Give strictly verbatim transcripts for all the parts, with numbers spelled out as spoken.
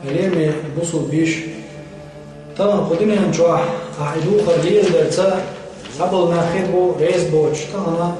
Лераме бусулба йиша, тахана кху дуьнен чохь ахь и духар леладарца цхьаболу нах хир бу реза боцуш, тахана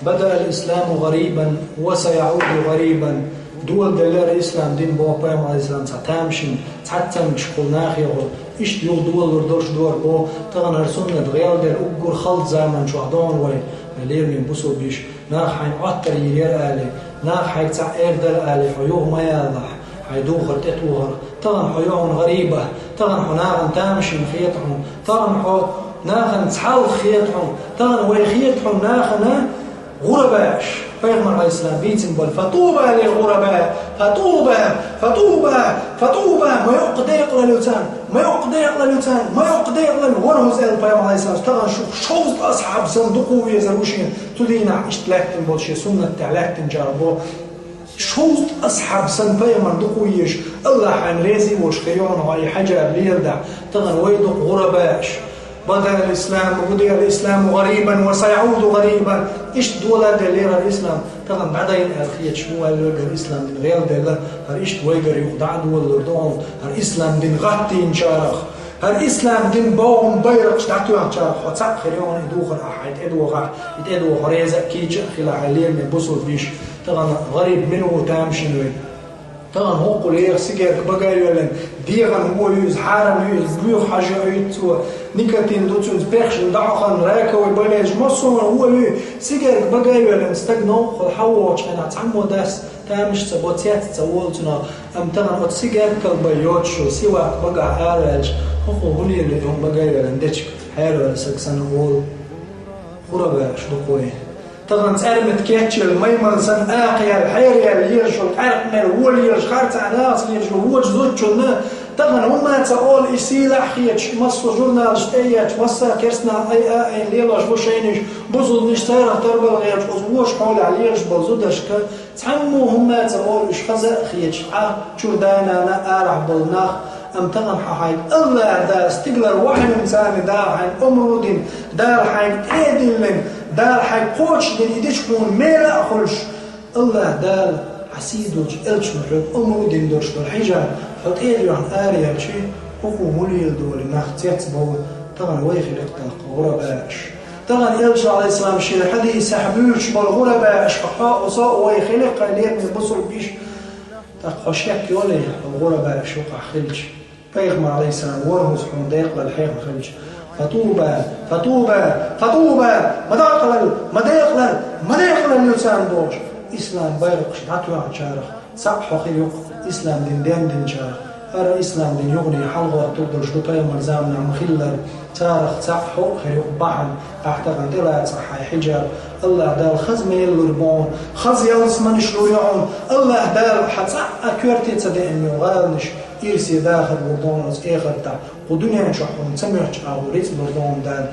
«Бада ал-исламу гӀарибан ва саяӀуду гӀарибан», доладелира ислам дин боху пайхамар алейхиссалам цхьа тамашийна, цхьацца цамгашкахула нахехула, иштта юха долалур долуш дора боху, тахана хӀара суннат гӀелдина уггар халла заман чохь догӀу вай, лераме бусулба йиша. Нах хьайна Ӏоттар йийр яра алий, нах хьайга цхьаъ эр дара алий, хьо юха ма ялалахь, хьайн духар тӀетохарх. Тахана хьо ю хьуна гӀариб, тахана хьо нахана тамашийна хета хьуна, тахана хьо нахана цхьалха хета хьуна, тахана вай хета хьуна нахана гӀурабааш. Пайхамар алейхиссалам бийцина болу: «Фатуба лил гӀураба, фатуба, фатуба, фатуба». Ма йоккха декъалалла ю царна, ма йоккха декъалалла ю царна, ма йоккха декъалалла. ВорхӀазза аьлла пайхамар алейхиссалам: «Тахана шух шовзткъа асхьаб санна дукха везар ву шена». Цу дийнахь иштта лаьттина болу шен суннат тӀехь лаьттинчара боху. Шовзткъа асхьаб санна пайхамар дукха везаш, Аллах хьайна реза а волуш хир ю хьуна хьо и хьиджаб леладахь, тахана вай ду-кх гӀурабааш. «Бада ал-исламу, бада ал-исламу гӀарибан ва саяӀуду гӀарибан». Иштта доладелира хӀара ислам, тахана дӀадайна аьлла хеташ ву вай вайгара ислам дин гӀелделла, хӀара иштта вайгара юха дӀа а долалур ду хьуна, хӀара ислам дин гӀаттийначарах. ХӀара ислам дин боху байракхаш дӀатоьхначарах хьо цхьаъ хир ю хьуна и духар ахь хьайн тӀедохахь, и тӀедоху реза а кийча а хила хьайн лераме бусулба йиша. Тахана гӀариб мила ву тамашийна вай. Тахана хӀокхул еха сигарка бага а йоьллина, дегӀан вон ю иза, хьарам ю иза, боьха хьожа а йойту цо, никотин ду цуьнца, пехшна дӀахьокхарна, раковый болезнь, массо а вон ю, сигарка бага а йоьллина, стаг новкъахула хьан вогӀучу хенахь цхьаммо дас тамаш ца бо, цец ца волу цунах. Амма тахана оцу сигаркал бан йоцуш йолу сивак багахь араваьлча, хӀокхо хӀун лело и хӀума бага а йоьллина дечиг хьераваьлла саг санна волу. ГӀурабааш ду-кх вай. Тахана цӀаьрмит кечъелла, майман санна акхаяьлла, хьераелла лелаш йолу, къаьркъа мел вон лелаш, харцахь нахаца лелаш йолу вочу зудчунна, тахана хӀумма а ца олу, и сийлахь а хеташ, массо а журналаш тӀеэцча, массо а керстанал ай-ай-ай лелош бу шайнаш, бусулбанаш царах тарбала гӀерташ, оцу вочу хьолехь лелаш болу зударшка, цхьаммо хӀумма а ца олу, уьш хаза а хеташ, Ӏа чуьра да-нана арахь болу нах, амма тахана хьан хьайга Аллах Дала стигалара вахьйина царна Дала хьайна омра дина, Дала хьайга тӀе а диллина, Дала хьайга кхочушдина и дича хьуна мела а хуьлуш, Аллах Дала хьан сий долчу элчано хьоьга омра дина долуш долу хьиджаб хьо тӀе а доьхна араелчи, хӀокхо хӀун леладолу нах цецбовла, тахана вай хилира тӀаккха гӀурабааш. Тахана элчано, алейхиссалам, шен хьадисехь буьйцуш болу гӀурабааш, хьо а, со а вай хилира-кх, лераме бусулба йиша. ТӀаккха хьо шек йолий хьо гӀурабааш юкъахь хилча? Пайхамар, алейхиссалам, ворхӀазза хьуна декъалалла хьехна хилча: «Фатуба, фатуба, фатуба, ма декъалалла, ма декъалалла, ма декъалалла ю царна», – бохуш, ислам байракхаш дӀатоьхначарах цхьаъ хьо хир ю-кх, ислам дин дендинчарах. ХӀара ислам дин юханехьа хьалагӀоттур долуш ду пайхамар заманахь ма-хиллара, царах цхьаъ хьо а хир ю-кх бахьана, ахь тахана тӀелацахь хьайн хьиджаб. Аллах Дала хаза ма елла лур бу хьуна, хаза ялсаманеш лур ю хьуна. Аллах Дала хьан цхьаъ а коьрте ца деана йолу гӀаланаш ирсе дахар лур ду хьуна оцу эхартахь. Кху дуьнен чохь хьуна ца моьттуш агӀор рицкъ лур ду хьуна Дала.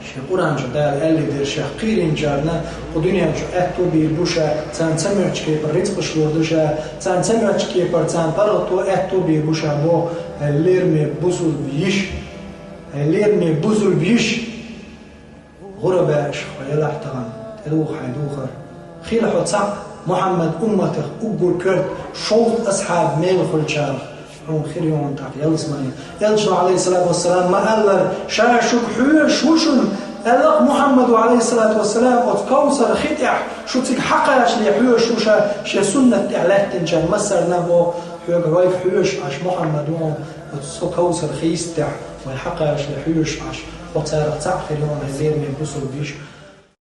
Шен Къуръан чу Дала аьллий дерг шех кхийринчарна кху дуьнен чу аьтто бийр бу ша, царна ца моьттучу кепара рицкъаш лур ду ша, царна ца моьттучу кепара царна паргӀато аьтто бийр бу ша боху, хьайн лераме бусулба йиша, хьайн лераме бусулба йиша. ГӀурабааш хьо елахь тахана, тӀедуха хьайн духар. Хила хьо цхьаъ Мухьаммад умматах уггар коьрта шовзткъа асхьаб мел хуьлучарах. Хьуна хир ю хьуна тӀаккха ялсамани. Элчано, алейхиссалату вассалам, ма-аллара, ша шуьга хьоьжуш ву шуна, аьлла-кх Мухьаммада, алейхиссалату вассалам, оцу Кавсар хи тӀехь шу цига хьакхачале хьоьжуш ву ша, шен суннат тӀехь лаьттинчарна массарна а боху, хьоьга вайга хьоьжуш Ӏаш Мухьаммад ву хьуна, оцу со Кавсар хийца тӀехь вай хьакхачале хьоьжуш Ӏаш, хьо царах цхьаъ хир ю хьуна, хьайн лераме бусулба йиша.